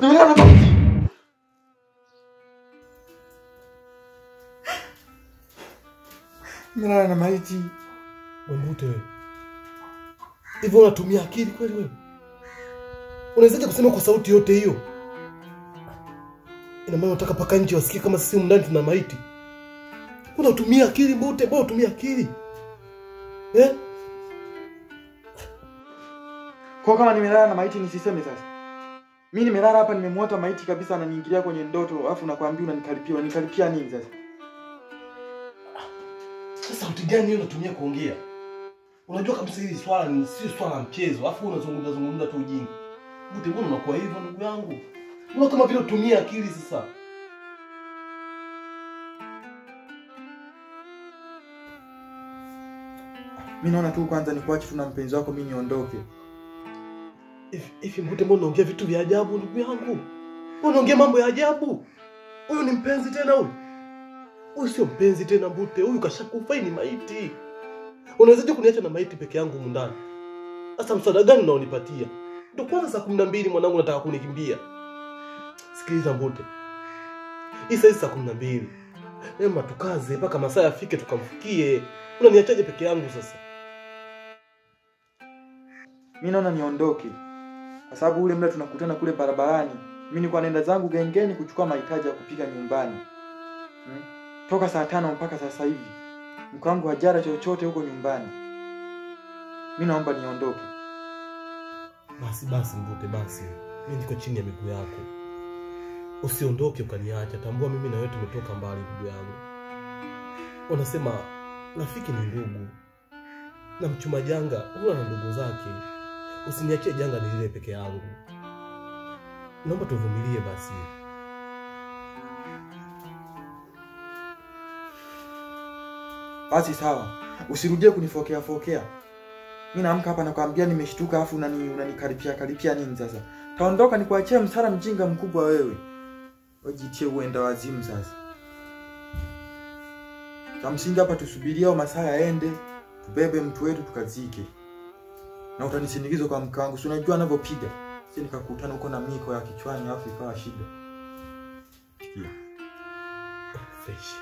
Nimelala na maiti. Nimelala na maiti. Mbute wewe. Hivyo unatumia akili kweli wewe? Unawezaje kusema kwa sauti yote hiyo? Ina maana unataka paka nje wasikie kama sisi ndani tuna maiti? Unatumia akili Mbute, bora utumie akili. Eh? Kwa kama nimelala na maiti nisiseme sasa. Mimi nimelala hapa nimemuota maiti kabisa ananiingilia kwenye ndoto, alafu nakwambia unanikaripia, unanikaripia nini sasa? Sasa sauti gani hiyo unatumia kuongea? Unajua kabisa hili swala ni si swala la mchezo, alafu unazungumza zungumza tu ujinga. Mbute, mbona unakuwa hivyo ndugu yangu? Mbona kama vile utumia akili sasa? Mimi naona tu kwanza nikuache tu na mpenzi wako mimi niondoke. Hivi Mbute, mbona unaongea vitu vya ajabu ndugu yangu? Mbona unaongea mambo ya ajabu? Huyu ni mpenzi tena huyu? Huyu sio mpenzi tena Mbute, huyu kashakufa, ni maiti. Unawezaje kuniacha na maiti peke yangu humu ndani? Sasa msaada gani unaonipatia? Ndio kwanza saa 12 mwanangu nataka kunikimbia. Sikiliza Mbute. Hii saa 12. Ema tukaze mpaka masaa yafike tukamfikie. Unaniachaje peke yangu sasa? Mimi naona niondoke. Kwa sababu ule muda tunakutana kule barabarani, mimi nilikuwa naenda zangu gengeni kuchukua mahitaji ya kupika nyumbani. Toka saa 5 mpaka sasa hivi. Mke wangu hajara chochote huko nyumbani. Mimi naomba niondoke. Basi basi Mbute basi. Mimi niko chini ya miguu yako. Usiondoke ukaniacha. Tambua mimi na wewe tumetoka mbali ndugu yangu. Unasema rafiki ni ndugu. Na mchuma janga hula na ndugu zake. Usiniachie janga nilile peke yangu. Naomba tuvumilie basi. Basi sawa. Usirudie kunifokea fokea. Mimi naamka hapa nakwambia nimeshtuka afu unanikaripia karipia nini sasa? Taondoka nikuachie msara mjinga mkubwa wewe. Wajitie uenda wazimu sasa. Cha msingi hapa tusubirie au masaa yaende, tubebe mtu wetu tukazike. Na utanisindikiza kwa mke wangu, si unajua anavyopiga. Si nikakutana huko na miko ya kichwani afu ikawa shida. Fresh.